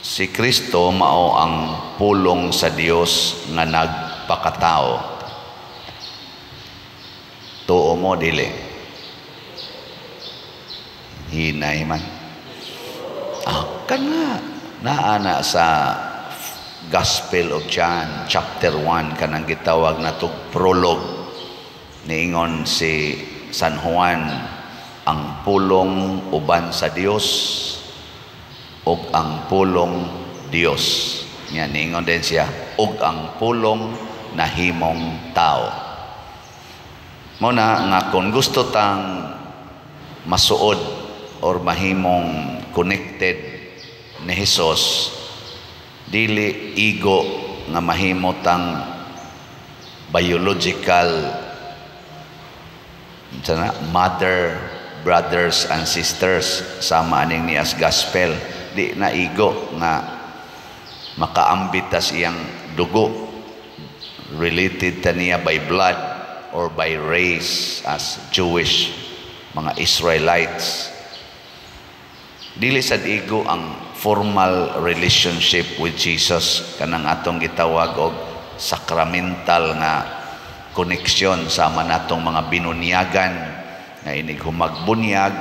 Si Kristo mao ang pulong sa Dios nga nagpakatao. Tuo mo, dili? Hinay man. Ah, kana naa na sa Gospel of John chapter 1, kanang gitawag natog prologue. Niingon si San Juan, ang pulong uban sa Dios ug ang pulong Dios. Nya niingon din siya, ug ang pulong nahimong tao. Mao na nga kung gusto tang masuod or mahimong connected ni Jesus, dili igo nga mahimo tang biological sana, mother, brothers and sisters, sama aning ni as gospel. Di na igo nga makaambit tas iyang dugo, related ta niya by blood or by race as Jewish, mga Israelites. Dili sad igo ang formal relationship with Jesus, kanang atong gitawag og sacramental nga connection sama natong mga binunyagan nga inig humagbunyag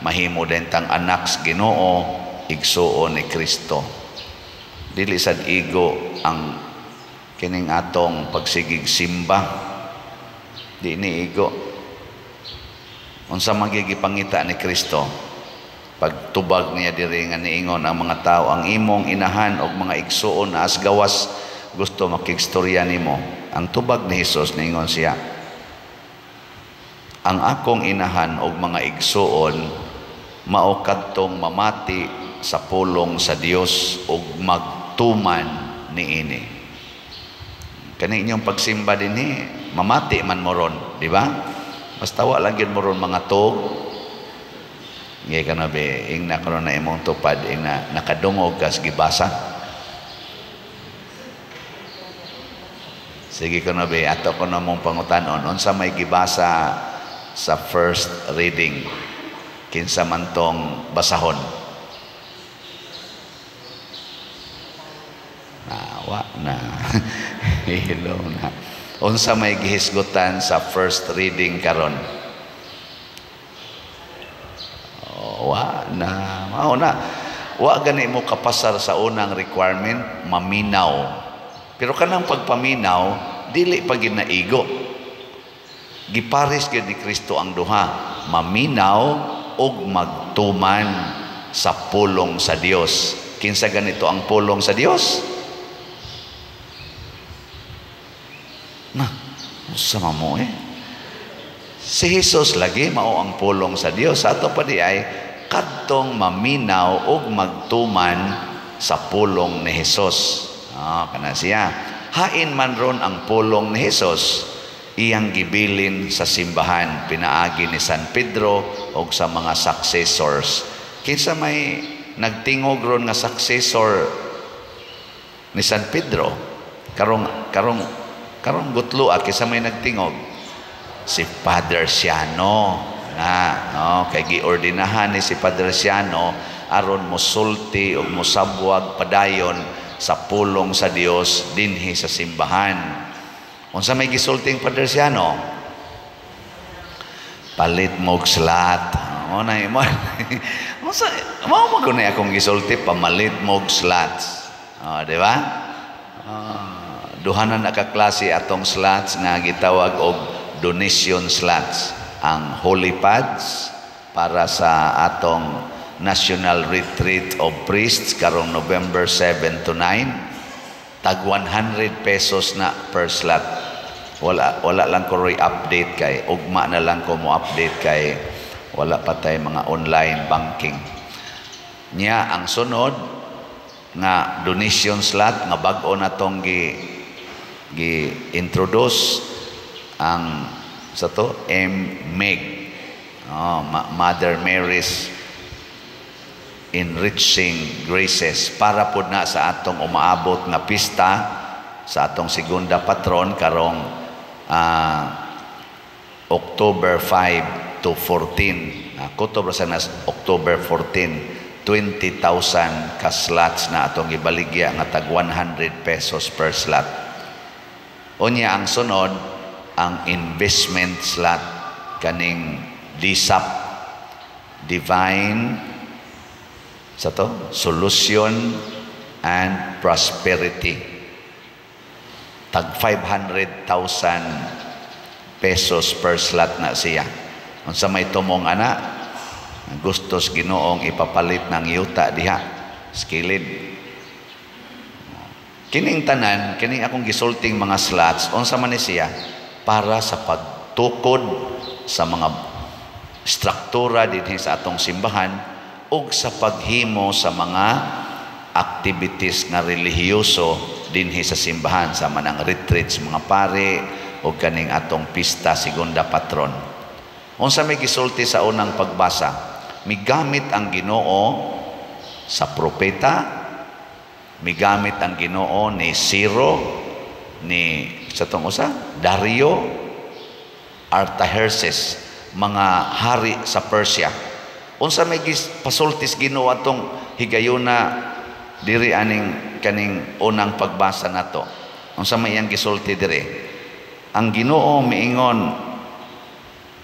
mahimo din tang anak sa Ginoo, igsuon ni Kristo. Dili sad igo ang kining atong pagsigig simba. Di ni igo. Unsa magigipangita ni Kristo pagtubag niya diri nga niingon ang mga tao, "Ang imong inahan og mga igsuon as gawas gusto makigstorya nimo"? Ang tubag ni Hesus, niingon siya, "Ang akong inahan og mga igsuon mao kadtong mamati sa pulong sa Dios ug magtuman niini." Kani inyong pagsimba dinhi, mamati man mo ron, di ba? Basta wa lang gyud mo ron mga tug. Ngay ka na be, ingna karon na imong tupad, ingna nakadungog kas gibasa. Sige ko na be, ato ko na mong pangutanon, unsa may gibasa sa first reading? Kinsa man tong basahon? Wa na. Hello na. Unsa may gihisgutan sa first reading karon? Oh, wa na. Mao na. Wa gani mo kapasar sa unang requirement, maminaw. Pero kanang pagpaminaw, dili pa gid naigo. Gipares gyud ni Kristo ang duha, maminaw ug magtuman sa pulong sa Dios. Kinsa ganito ang pulong sa Dios? Na, usa mo eh. Si Jesus lagi mao ang pulong sa Dios. Ato pa di ay kadtong maminaw ug magtuman sa pulong ni Jesus. Ah, kana siya. Hain man ron ang pulong ni Jesus, iyang gibilin sa simbahan pinaagi ni San Pedro og sa mga successors. Kinsa may nagtingog ron nga successor ni San Pedro? Karong karong karong gutlo, kinsa may nagtingog? Si Father Siano. Na, no, kay giordinahan ni si Padre Siano aron mosulti og mosabwag padayon sa pulong sa Dios dinhi sa simbahan. Unsa may gisulting Padre Siano? Palit mo og slat. Mo na imo. Unsa mao mo guni akong gisulti, pamalit mo og slots. Oh, di ba? Duha na nakaklase atong slots nga gitawag og donation slots. Ang Holy Pads para sa atong National Retreat of Priests karong November 7 to 9, tag 100 pesos na per slot. Wala lang ko roy update kay ugma na lang ko mo update kay wala pa tay mga online banking. Nya ang sunod nga donation slot nga bag-o na tong gi introduce ang sa to M-MEG, oh, Mother Mary's Enriching Graces, para pod na sa atong umaabot nga pista sa atong segunda patron karong October 5 to 14. Kutob sa nas October 14 20,000 ka slots na atong gibaligya nga tag 100 pesos per slot. Unya ang sunod, ang investment slot kaning DSAP, Divine sa to Solution and Prosperity, tag 500,000 pesos per slot na siya. Unsa may tumong ana, gustos Ginoong ipapalit ng yuta diha skilid. Kining tanan, kining akong gisulting mga slots, unsa man ni siya? Para sa pagtukod sa mga struktura dinhi sa atong simbahan ug sa paghimo sa mga activities nga relihiyoso dinhi sa simbahan, sa manang retreats mga pare o kaning atong pista segunda patron. Unsa may gisulti sa unang pagbasa? Migamit ang Ginoo sa propeta, migamit ang Ginoo ni Ciro, ni sa tong usa, Dario, Artaxerxes, mga hari sa Persia. Unsa may pasultis Ginoo atong higayuna diri aning kaning unang pagbasa nato? Unsa may iyang gisulti diri? Ang Ginoo miingon,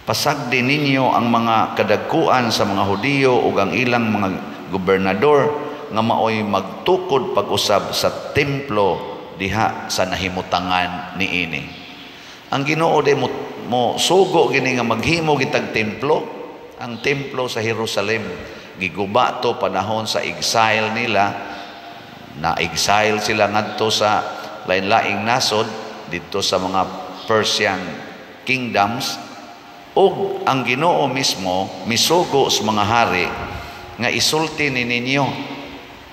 "Pasagdi ninyo ang mga kadagkuan sa mga Hudiyo ug ang ilang mga gobernador nga maoy magtukod pag-usab sa templo diha sa nahimutangan niini." Ang Ginoo de mo sugo gini nga maghimo gitag templo, ang templo sa Jerusalem. Giguba to panahon sa exile nila, na exile sila ngadto sa lain-laing nasod didto sa mga Persian kingdoms, ug ang Ginoo mismo misugo sa mga hari nga isulti ni ninyo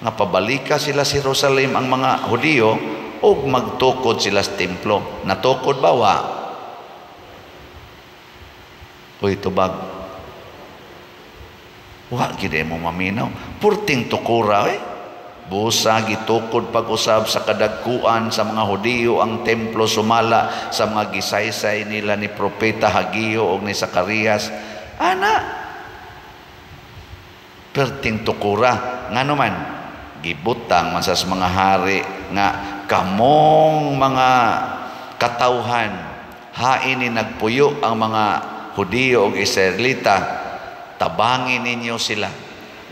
nga pabalika sila sa Jerusalem ang mga Hudiyo ug magtukod sila sa templo. Natukod ba wa? Uy, tubag. Wa gid mo maminaw. Purting tukura eh. Busa gitukod pag-usab sa kadagkuan sa mga Hudiyo ang templo sumala sa mga gisaysay nila ni Propeta Hageo og ni Zacarias. Ana, perting tukura. Ngano man gibutang man sa mga hari nga kamong mga katawhan, hain ni nagpuyo ang mga Hudiyo og Israelita, tabangi ninyo sila,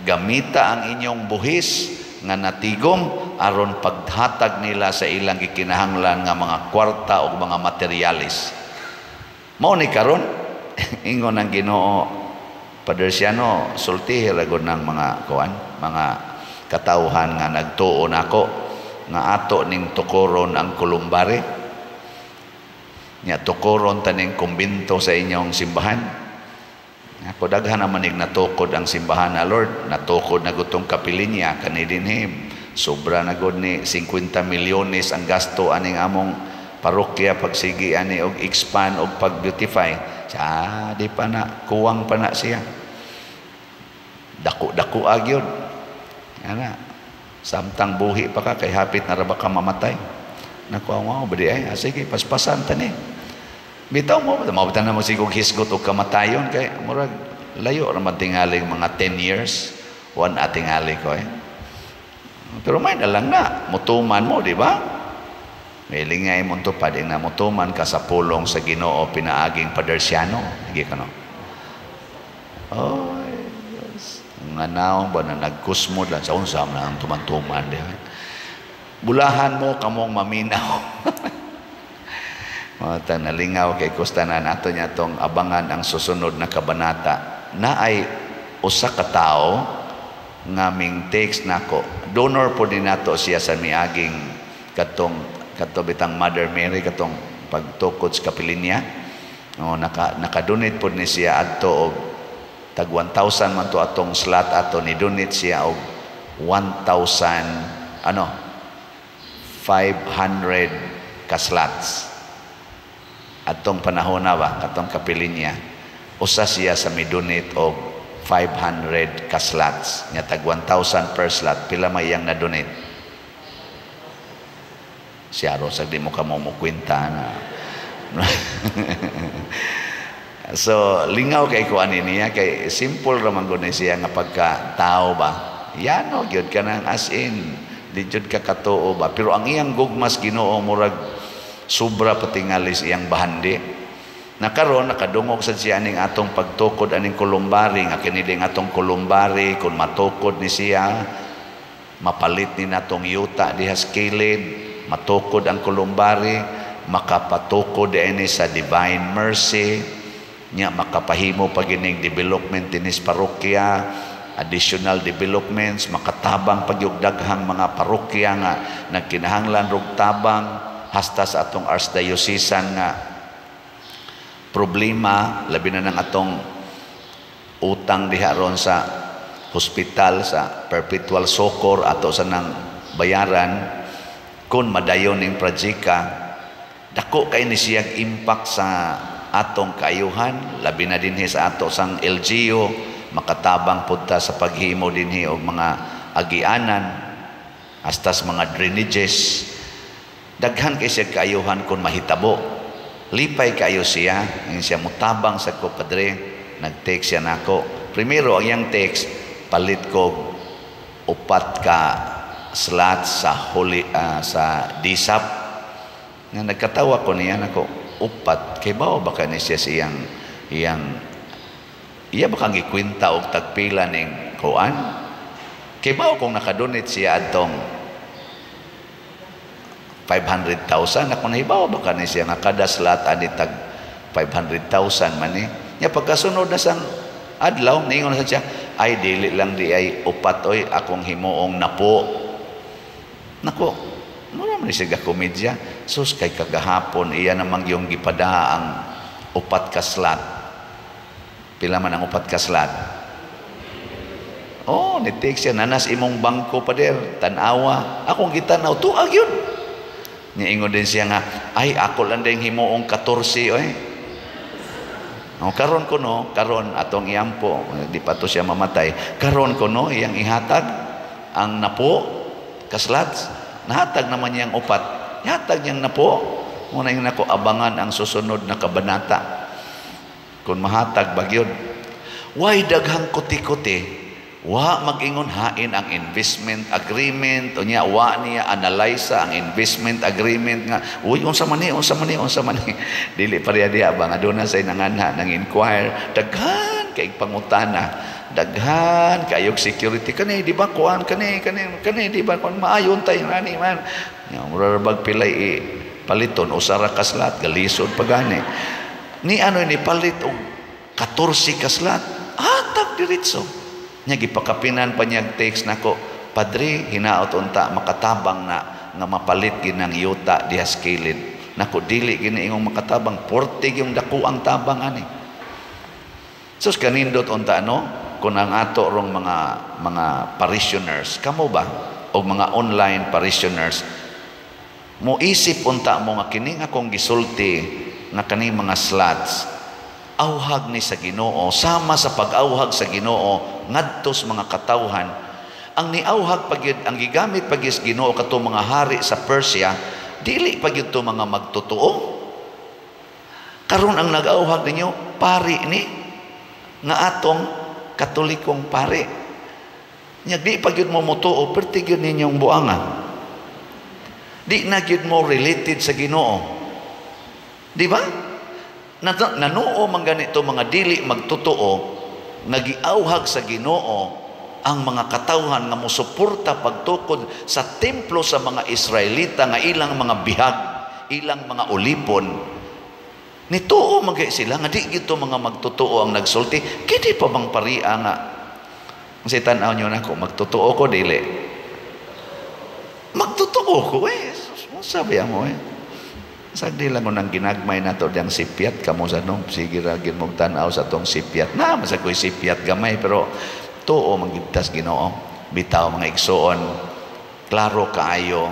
gamita ang inyong buhis nga natigom aron paghatag nila sa ilang gikinahanglan nga mga kwarta o mga materialis. Mao ni karon ingon ang Ginoo, Padre Siano, sultihi ra gud ng mga kuan, mga katawhan nga nagtuo nako nga ato ning tukoron ang kolumbari. Nya tukoron taning kumbento sa inyong simbahan. Ako daghan naman nig natukod ang simbahan na Lord, natukod na gutong kapilinya kani dinhi. Sobra na gud ni 50 milyones ang gasto aning among parokya pagsigi ani og expand og pag-beautify. Sa di pa na kuwang pa na siya. Dako-dako agyod. Ana. Samtang buhi pa ka kay hapit na ra ba ka mamatay. Nakuha mo ba di ay? Ah, sige, paspasan ta ni. Bitaw mo, mabutan na mo sigog hisgot og kamatayon kay murag layo ra man tingaling mga 10 years. One atingali ko eh. Pero may na lang na, mutuman mo, di ba? May lingay mo tupad, na mutuman ka sa pulong sa Ginoo pinaaging Padersiano. Hindi ka no? Oh, yes. Nga naong ba na nagkusmod lang sa unsam na ang tuman-tuman. Di ba? Bulahan mo kamong maminaw. Mga nalingaw kay kustanan ato niya tong abangan ang susunod na kabanata na ay usa ka tawo nga ming text nako. Donor po din nato siya sa miaging katong kato bitang Mother Mary katong pagtukod sa kapilinya. No, naka-donate po ni siya adto og tag 1,000 man to atong slot ato, ni donate siya og 1,000 ano 500 ka slots. Atong panahon na ba katong kapilinya, usa siya sa mi-donate og 500 ka slots nya tag 1,000 per slot. Pila may iyang na-donate? Siya ro sa di mo ka mo kwenta na. So lingaw kay ko ani niya kay simple ra man gud ni siya nga pagka tao ba. Yano gyud kanang, as in di jud ka katuo ba, pero ang iyang gugmas Ginoo murag sobra patingalis iyang bahandi. Na karon nakadungog sad siya aning atong pagtukod aning columbary, nga kini ding atong columbary, kung matukod ni siya, mapalit ni natong yuta diha sa kilid, matukod ang columbary, makapatukod ini sa Divine Mercy nya, makapahimo pa gining development dinis parokya, additional developments, makatabang pagyug daghang mga parokya nga nagkinahanglan rog tabang, hasta sa atong archdiocesan nga problema, labi na ng atong utang diha ron sa hospital sa Perpetual Succor, ato sa nang bayaran. Kung madayon ning projeka, dako kay ni siyang impact sa atong kaayuhan, labi na dinhi sa ato sang LGU, makatabang pud ta sa paghimo dinhi og mga agianan hasta sa mga drainages. Daghan kay siya kaayuhan kung mahitabo. Lipay kayo siya. Ngayon siya mutabang sa ko, "Padre." Nag-text siya nako. Primero, ang iyang text, palit ko upat ka slot sa holy sa DSAP. Nga nagkatawa ko niya nako, upat kay bao ba ka ni siya sa iyang iyang iya ba kang gikwenta og tagpila ning kuan? Kay bao kung nakadonate siya adtong 500,000, ako nahibaw ba ka ni siya nga kada slot ani tag 500,000 man ni. Nya pagkasunod na sang adlaw, niingon na siya, "Ay, dili lang di ay upat oy, akong himuong napo." Nako, mura man siya komedya. Sus, kay kagahapon iya namang yung gipada ang upat ka slot. Pila man ang upat ka slot? Oh, ni text siya, "Nanas imong bangko, pader, tanawa." Akong gitanaw, tuag yun. Niingon din siya nga, "Ay, ako lang din himuong 14, oy." Oh, karon ko no, karon atong iampo, di pa to siya mamatay. Karon ko no, iyang ihatag ang napo ka slots. Nahatag naman niyang upat. Ihatag niyang napo. Muna yung nako, abangan ang susunod na kabanata. Kung mahatag bagyod. Why daghang kuti-kuti? Wa mag-ingon hain ang investment agreement unya wa niya analyze ang investment agreement nga, "Uy, unsa man ni, unsa man ni, unsa man ni?" Dili pareha diha ba nga doon na say nanganha nang inquire, daghan kay pangutana, daghan kayog security kani, di ba kuan kani kani kani, di ba kuan maayon tay nani man nya, mura bag pilay i paliton usa ra ka slot, galisod pa gani ni ano ni palit og 14 ka slot, hatag diretso nya. Gipakapinan pa niya text nako, "Padre, hinaot unta makatabang na nga mapalit ginang yuta diha sa kilid." Nako, dili gini ingong makatabang, porte yung dako ang tabang ani. Sus, kanindot unta no kung ang ato rong mga parishioners, kamo ba o mga online parishioners, mo isip unta mo nga kining akong gisulti nga kaning mga slots auhag ni sa Ginoo, sama sa pag-auhag sa Ginoo ngadto sa mga katawhan. Ang niauhag pagyud, ang gigamit pagyud sa Ginoo kato mga hari sa Persia, dili pagyud to mga magtotoo. Karon ang nag-auhag ninyo pari ni nga atong Katolikong pari. Nya di pagyud mo motuo, perti gyud ninyong buanga. Di na gyud mo related sa Ginoo. Di ba? Nanuo man ganito mga dili magtotoo nga giauhag sa Ginoo ang mga katawhan nga mosuporta pagtukod sa templo sa mga Israelita nga ilang mga bihag, ilang mga ulipon. Nituo man sila nga di gito mga magtotoo ang nagsulti. Kini pa bang paria nga kasi tan-aw nyo na ko, magtotoo ko dili? Magtotoo ko eh. Sabi mo eh. Sagdi lang ko nang ginagmay na to diyang sipyat kamo sa no. Sige ra gid mong tan-aw sa tong sipyat. Na masa ko'y sipyat gamay, pero tuo manggigtas Ginoo. Bitaw, mga igsuon, klaro kaayo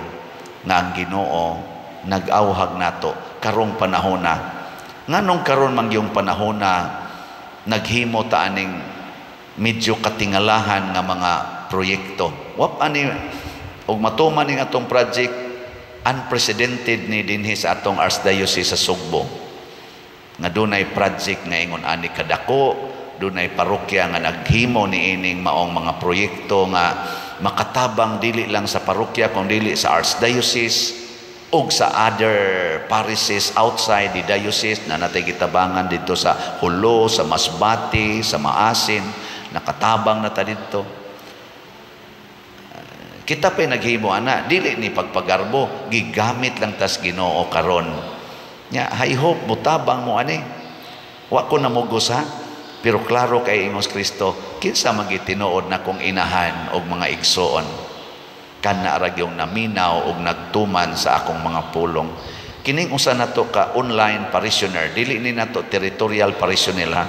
nga ang Ginoo nag-auhag nato karong panahona. Nganong karon man yung panahona naghimo ta aning medyo katingalahan nga mga proyekto? Wap ani og matuman ning atong project, unprecedented ni dinhi sa atong Archdiocese sa Sugbo nga dunay project nga ingon ani kadako. Dunay parokya nga naghimo niining maong mga proyekto nga makatabang dili lang sa parokya kung dili sa archdiocese ug sa other parishes outside the diocese na natay gitabangan dito sa Jolo, sa Masbate, sa Maasin, nakatabang na ta didto. Kita pa'y naghimo ana, dili ni pagpagarbo, gigamit lang tas Ginoo karon. Nya, I hope mutabang mo ani. Wa ko namugos ha, pero klaro kay ingos Kristo, kinsa man gitinuod na kong inahan og mga igsoon? Kana ra gyung naminaw og nagtuman sa akong mga pulong. Kining usa nato ka online parishioner, dili ni nato territorial parishioner ha.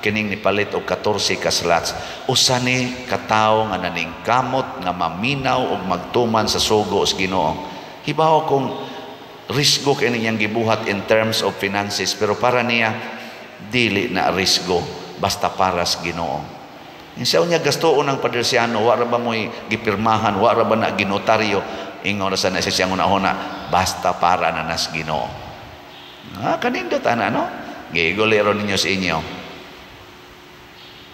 Kining nipalit og 14 ka slots. Usa ni katawo nga naningkamot nga maminaw og magtuman sa sugo sa Ginoo. Hibaw kung risgo kay niyang gibuhat in terms of finances, pero para niya dili na risgo basta para sa Ginoo. Siya niya gastoon ng Padersiano, wa ra ba mo'y gipirmahan, wa ra ba na ginotaryo, ingon ra sa na siya una-una, basta para na nas Ginoo. Ah, kanindot ana, no? Giigolero ninyo sa inyo.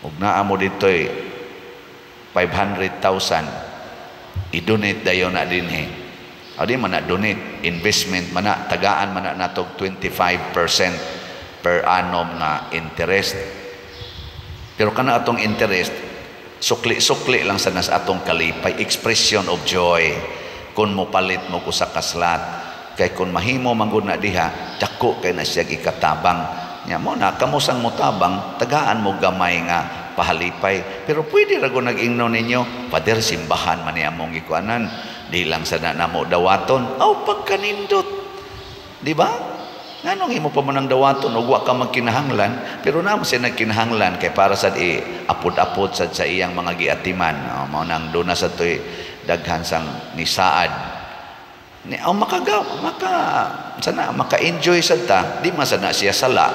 Ug naa mo dito'y 500,000, i-donate dayon na dinhi. O di man na donate, investment man na, tagaan man na natog 25% per annum nga interest. Pero kana atong interest, sukli-sukli lang sa nas atong kalipay, expression of joy. Kung mo palit mo usa ka slot, kay kung mahimo man gud na diha, dako kay na siya ikatabang. Nya mo na kamo sang motabang, tagaan mo gamay nga pahalipay. Pero pwede ra gud nag-ingno ninyo, "Father, simbahan man ni among gikuanan, di lang sa na namo dawaton." Aw, pagkanindot. Di ba? Nganong imo pa man ang dawaton ug wa ka magkinahanglan, pero naa man siya nagkinahanglan kay para sad i apod-apod sad sa iyang mga giatiman. Oh, mao nang duna sa toy daghan sang nisaad. Ni oh, makaga maka sana maka-enjoy sad ta, di man sad na siya sala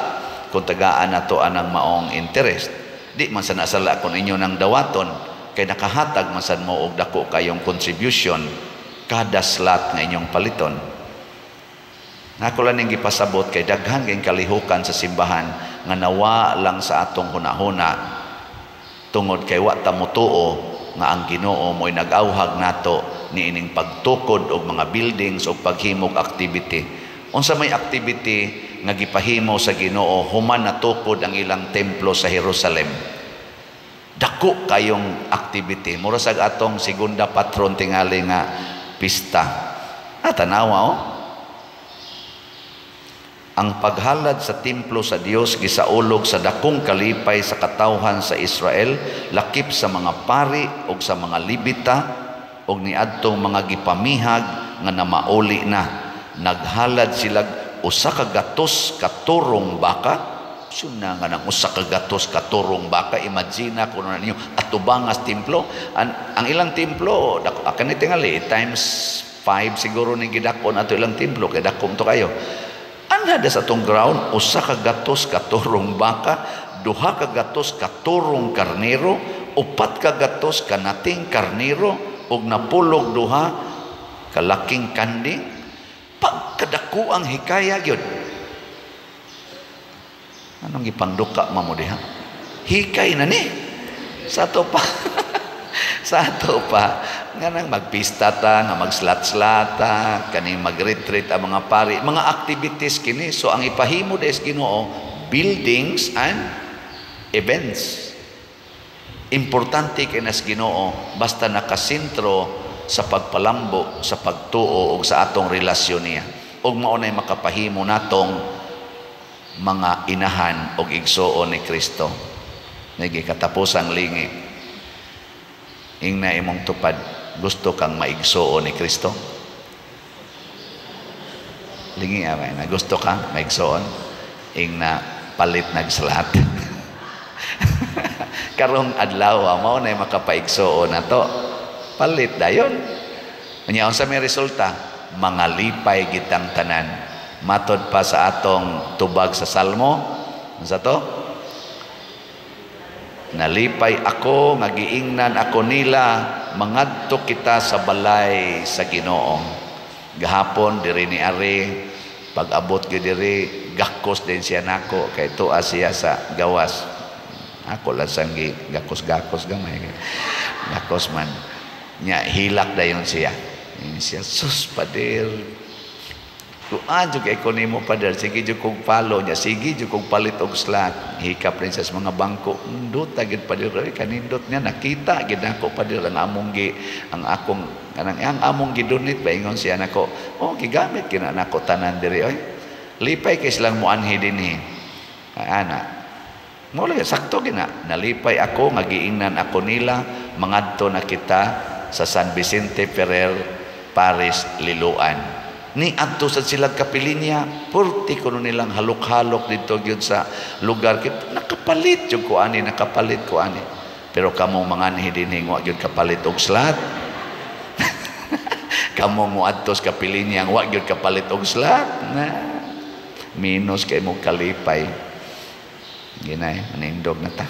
kung tagaan nato anang maong interest. Di man sad na sala kung inyo nang dawaton kay nakahatag man sad mo og dako kayong contribution kada slot nga inyong paliton. Nako lang ning gipasabot kay daghan kayong kalihukan sa simbahan nga nawa lang sa atong hunahuna tungod kay wa ta motuo nga ang Ginoo mo'y nag-awhag nato niining pagtukod og mga buildings og paghimog activity. Unsa may activity nga gipahimo sa Ginoo human natukod ang ilang templo sa Jerusalem? Dako kayong activity. Mura sa atong segunda patron tingali nga pista. Ah, tanawa oh. Ang paghalad sa templo sa Dios gisaulog sa dakong kalipay sa katawhan sa Israel, lakip sa mga pari ug sa mga Levita ug niadtong mga gipamihag nga namauli na. Naghalad sila 100 ka turong baka. Suna nga nang 100 ka turong baka, imagine kuno na ninyo atubangas templo. Ang ilang templo, akan ni tingali times 5 siguro ning gidakon ato ilang templo kay dakom to kayo. Anhada sa atong ground, 100 ka turong baka, 200 ka turong karnero, 400 kanating karnero, ug 92 kalaking kanding. Pagkadako ang hikaya gyud. Anong gipangduka mo diha? Hikay na ni. Sa ato pa. Sa ato pa nga nang magpista ta, nga magslat-slata, kani mag-retreat ang mga pari, mga activities kini. So ang ipahimo des Ginoo, buildings and events. Importante kay nas Ginoo basta nakasentro sa pagpalambo, sa pagtuo ug sa atong relasyon niya. Ug mao nay makapahimo natong mga inahan og igsuon ni Kristo. Nagi katapusang lingi. Ingna imong tupad, gusto kang maigsuon ni Kristo? Lingi amay, na gusto ka maigsuon? Ingna palit nagsalat. Karong adlaw mao nay makapaigsuon nato. Palit dayon. Unya unsa may resulta? Mga lipay gitang tanan. Matod pa sa atong tubag sa Salmo, unsa to? Nalipay ako nga giingnan ako nila, mangadto kita sa balay sa Ginoo. Gahapon diri ni Ari, pag-abot gyud diri, gakos din siya nako kay tuwa siya sa gawas. Ako lang sang gakos-gakos gamay. Gakos man. Nya hilak dayon siya. Siya, "Sus, pader. Kuan jud kay ko nimo, pader, sige jud kog follow niya, sige jud kog palit og slot." Hikap rin siya sa mga bangko. "Nindot gid, pader, kanindot niya nakita gid nako, pader, ang among gi ang akong kanang ang among gidonate ba." Ingon siya nako, "Oh, gigamit kina nako tanan diri oy." Lipay kay silang muanhi dinhi. Ana. Mo sakto gina. Nalipay ako nga giingnan ako nila, "Mangadto na kita sa San Vicente Ferrer Parish, Liloan." Ni adto sa silang kapilinya, purti kuno nilang halok-halok dito gyud sa lugar kit nakapalit jud ko ani, nakapalit ko ani. Pero kamo manganhi dinhi, wa gyud kapalit og slot. Kamo mo adto sa kapilinya, wa gyud kapalit og slot na minus kay mo kalipay. Ginay, manindog na ta.